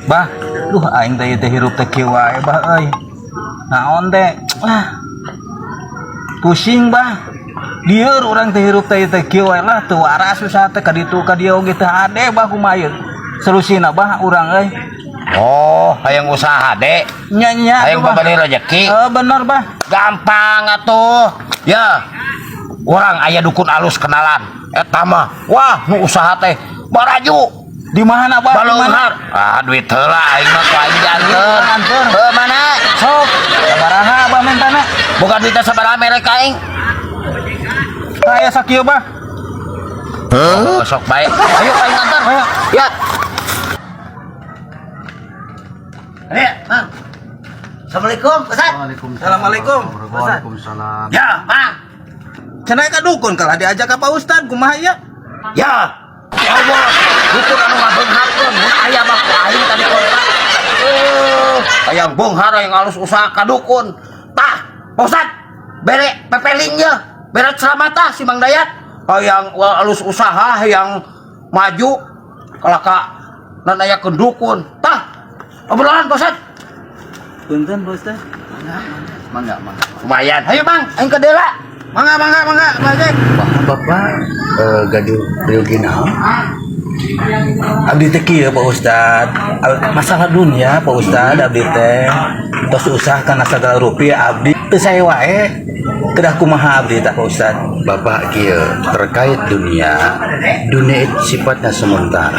Bah, duh aing teh ieu teh hirup teh kieu wae bah euy. Naon teh? Ah. Pusing bah. Lieur urang teh hirup teh teh kieu wae lah teu waras usaha teh ka ditu ka dieu oge teu hade bah kumaha ieu. Solusina bah urang euy. Oh, hayang usaha dek. Nya nya Hayang atuh, Bah. babari rezeki. Eh bener bah. Gampang atuh. Ya. Urang aya dukun alus kenalan. Eta mah, wah nu usaha teh baraju. Di mana bah? Di mana? Baleunghar. Ah, duit heula aing mah ku aing dianteur. Anteur. Heuh, mana? Sok, sabaraha bah mentana? Boga duit sabaraha merek ka aing? Aya sakieu bah. Oh, sok bae. Ayo aing antar. Ayo. Ya. Ayo, Mang. Assalamualaikum, Ustaz. Assalamualaikum. Waalaikumsalam. Ya, Mang. Cenah ka dukun kalah diajak ka Pak Ustad kumaha ieu? Ya. Ya Allah, dukun anu ngabeungharkeun mun aya mah ku aing tadi kontak. Eh, hayang beunghar hayang alus usaha ka dukun. Tah, Pak Ustad, bere pepeling ye, bere ceramah tah si Mang Dayat. Hayang alus usaha hayang maju kalah ka nanayakeun dukun. Tah, obrolan Pak Ustad. Punten Pak Ustad. Mangga, mangga. Lumayan. Hayu Mang, aing ke Dela. Mangga mangga mangga Pak Jack. Wah, Bapak gaduh peryogi naon? Abdi teh kieu Pak Ustad. Masalah dunia Pak Ustad abdi teh tos usah kana sagala rupiah abdi teu sae wae. Kedah kumaha abdi tah Pak Ustad? Bapak kieu terkait dunia, dunia itu sifatnya sementara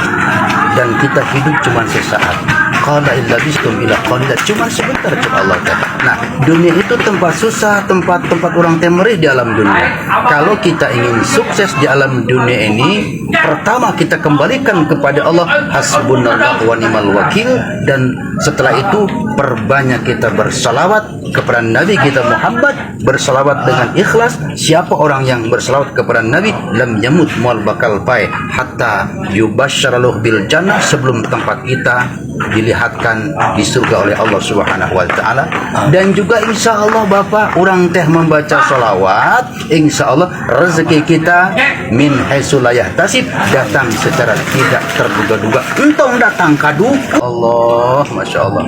dan kita hidup cuma sesaat. Qala illa bistum ila qalila, cuma sebentar cek Allah kata. Nah, dunia itu tempat susah, tempat-tempat orang temerih di alam dunia. Kalau kita ingin sukses di alam dunia ini, pertama kita kembalikan kepada Allah, hasbunallah wa ni'mal wakil, dan setelah itu perbanyak kita bersalawat kepada Nabi kita Muhammad, bersalawat dengan ikhlas. Siapa orang yang bersalawat kepada Nabi, lam yamut mual bakal pae hatta yubasyaraluh bil jannah, sebelum tempat kita dilihatkan di surga oleh Allah Subhanahu wa taala. Dan juga insya Allah Bapak orang teh membaca salawat, insya Allah rezeki kita min haitsu la yahtasib, datang secara tidak terduga-duga. Entong datang kadu Allah, masya Allah.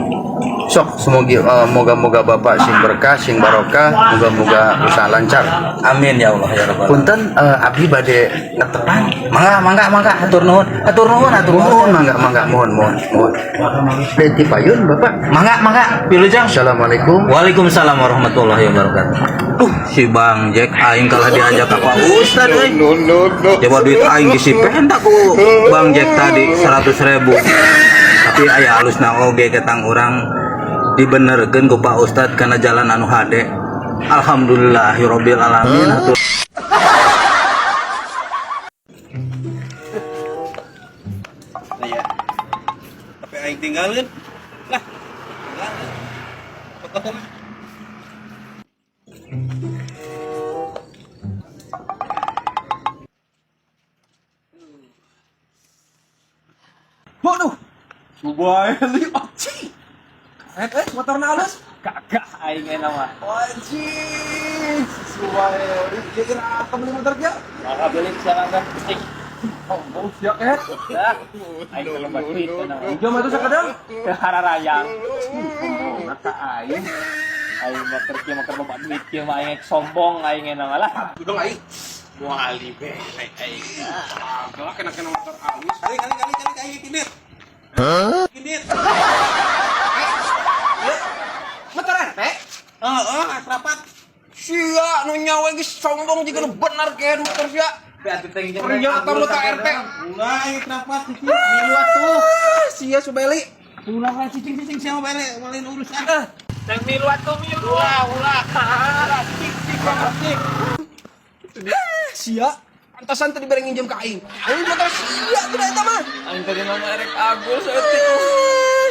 Sok semoga moga-moga Bapak sing berkah, sing barokah, moga-moga usaha lancar. Amin ya Allah ya rabbal alamin. Punten abdi bade ngetepang. Mangga mangga mangga hatur nuhun. Hatur nuhun hatur nuhun. Mohon mangga mangga mohon mohon mohon. Beti payun Bapak. Mangga mangga wilujeng. Assalamualaikum. Waalaikumsalam warahmatullahi wabarakatuh. Duh, si Bang Jack aing kalah diajak ka Pak Ustad euy. Coba duit aing disipen tak ku Bang Jack tadi 100.000. Tapi aya alusna oge ketang urang dibenerkeun ku Pak Ustad kana jalan anu hade. Alhamdulillahirabbil alamin. Hatur. Iya. Tapi aing tinggalin. Lah. Tinggalin. Waduh, Subaeli Oci. Keren motorna halus. Gagah aing enak mah. Wajib. Subaeli. Kira-kira apa beli motor dia? Maka beli siapa enggak? Cik. Oh, siap eh. Dah. Aing teh loba duit enak. Jom atuh sakadang. Ke hararayang. Mata aing. Aing mah keur kieu mah keur loba duit kieu mah aing sombong aing enak mah lah. Dudung aing. Wali bere aing. Galak kena-kena motor halus. Kali kali kali kali aing kindit. Hah? Kindit. Motor RT? Heeh, akrapat. Sia nu nyawa geus sombong jiga nu bener ke motor sia. Ternyata lu tak RT. Ulah aing kenapa cicing milu atuh. Sia Subeli. Ulah lah cicing cicing siapa balik malin urusan. Yang milu atuh milu. Ulah ulah. Cik cik cik. Sia, pantasan tadi bareng nginjem ka aing. Aing motor sia tuh eta mah. Aing tadi mah erek agul saeutik.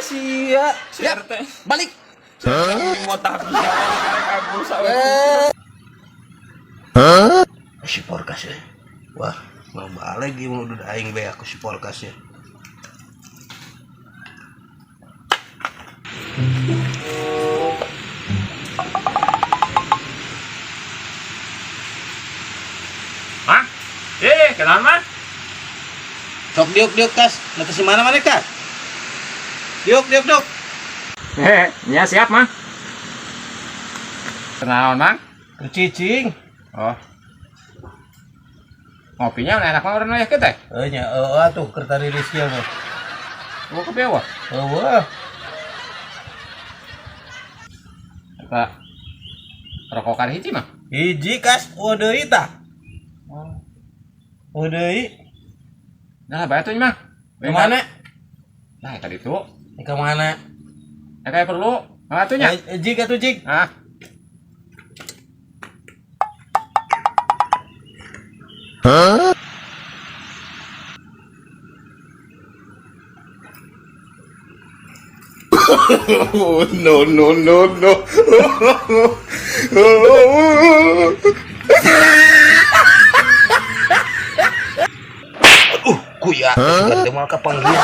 Sia. Si RT. Balik. Mau tapi erek agul saeutik. Si Porkas ya. Wah, mau balik gimana udah aing be aku si Porkas ya. Hah? Eh, kenapa? Sok diuk diuk kas, nanti si mana mana kas? Diuk diuk diuk. Eh, ya siap, Mang. Kenaon, Mang? Cicing. Oh. Ngopinya enak mah urang aya teh. Heuh nya heueuh atuh keur tariris kieu mah. Oh, kopi eueuh. Eueuh. Eta rokokan hiji mah. Hiji kas eueuh deui tah. Eueuh deui. Nah, bayar tuh mah. Ke mana? Nah, tadi tuh. Ke mana? Ya kayak perlu. Nah, atuh nya. Eh, jik atuh jik. Ah. Oh, no, no, no, no. Kuya, sugan teh moal kapanggihan.